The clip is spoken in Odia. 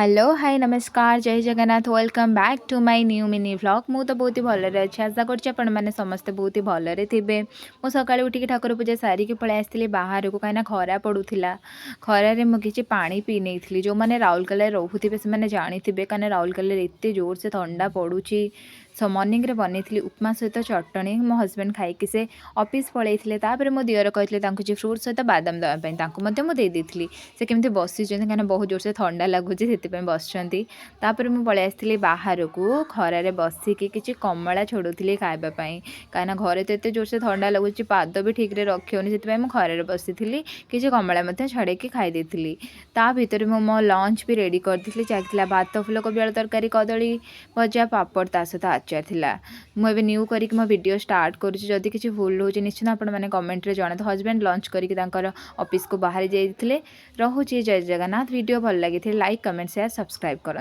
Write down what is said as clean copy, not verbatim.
ହ୍ୟାଲୋ, ହାଇ, ନମସ୍କାର, ଜୟ Jagannath. Welcome back to my new mini vlog. ମୁଁ ତ ବହୁତ ହି ଭଲରେ ଅଛି। ଆଶା କରୁଛି ଆପଣମାନେ ସମସ୍ତେ ବହୁତ ହି ଭଲରେ ଥିବେ। ମୁଁ ସକାଳୁ ଉଠିକି ଠାକୁର ପୂଜା ସାରିକି ପଳେଇ ଆସିଥିଲି ବାହାରକୁ, କାହିଁକିନା ଖରା ପଡ଼ୁଥିଲା। ଖରାରେ ମୁଁ କିଛି ପାଣି ପିଇ ନେଇଥିଲି। ଯେଉଁମାନେ ରାଉରକେଲାରେ ରହୁଥିବେ, ସେମାନେ ଜାଣିଥିବେ, କାହିଁକିନା ରାଉରକେଲାରେ ଏତେ ଜୋରସେ ଥଣ୍ଡା ପଡ଼ୁଛି। ସୋ ମର୍ଣ୍ଣିଂରେ ବନେଇଥିଲି ଉପମା ସହିତ ଚଟଣି। ମୋ ହଜବେଣ୍ଡ ଖାଇକି ସେ ଅଫିସ୍ ପଳେଇଥିଲେ। ତାପରେ ମୋ ଦିଅର କହିଥିଲେ ତାଙ୍କୁ କିଛି ଫ୍ରୁଟ୍ ସହିତ ବାଦାମ ଦେବା ପାଇଁ, ତାଙ୍କୁ ମଧ୍ୟ ମୁଁ ଦେଇ ଦେଇଥିଲି। ସେ କେମିତି ବସିଛନ୍ତି, କାହିଁକିନା ବହୁତ ଜୋରସେ ଥଣ୍ଡା ଲାଗୁଛି, ସେଥିପାଇଁ ବସିଛନ୍ତି। ତାପରେ ମୁଁ ପଳେଇ ଆସିଥିଲି ବାହାରକୁ। ଖରାରେ ବସିକି କିଛି କମଳା ଛଡ଼ଉଥିଲି ଖାଇବା ପାଇଁ, କାହିଁକିନା ଘରେ ତ ଏତେ ଜୋରସେ ଥଣ୍ଡା ଲାଗୁଛି, ପାଦ ବି ଠିକ୍ରେ ରଖି ହେଉନି। ସେଥିପାଇଁ ମୁଁ ଖରାରେ ବସିଥିଲି, କିଛି କମଳା ମଧ୍ୟ ଛଡ଼େଇକି ଖାଇ ଦେଇଥିଲି। ତା ଭିତରେ ମୁଁ ମୋ ଲଞ୍ଚ ବି ରେଡ଼ି କରିଦେଇଥିଲି। ଚାଲିଥିଲା ଭାତ, ଫୁଲକୋବି ଆଳୁ ତରକାରୀ, କଦଳୀ ଭଜା, ପାପଡ଼, ତା ସହିତ ଆଚାର ଥିଲା। ମୁଁ ଏବେ ନ୍ୟୁ କରିକି ମୋ ଭିଡ଼ିଓ ଷ୍ଟାର୍ଟ କରୁଛି। ଯଦି କିଛି ଭୁଲ ରହୁଛି, ନିଶ୍ଚିତ ଆପଣମାନେ କମେଣ୍ଟରେ ଜଣାନ୍ତୁ। ହଜବେଣ୍ଡ ଲଞ୍ଚ କରିକି ତାଙ୍କର ଅଫିସକୁ ବାହାରି ଯାଇଥିଲେ। ରହୁଛି, ଜୟ ଜଗନ୍ନାଥ। ଭିଡ଼ିଓ ଭଲ ଲାଗିଥିଲେ ଲାଇକ୍, କମେଣ୍ଟ, ସେୟାର, ସବସ୍କ୍ରାଇବ୍ କରନ୍ତୁ।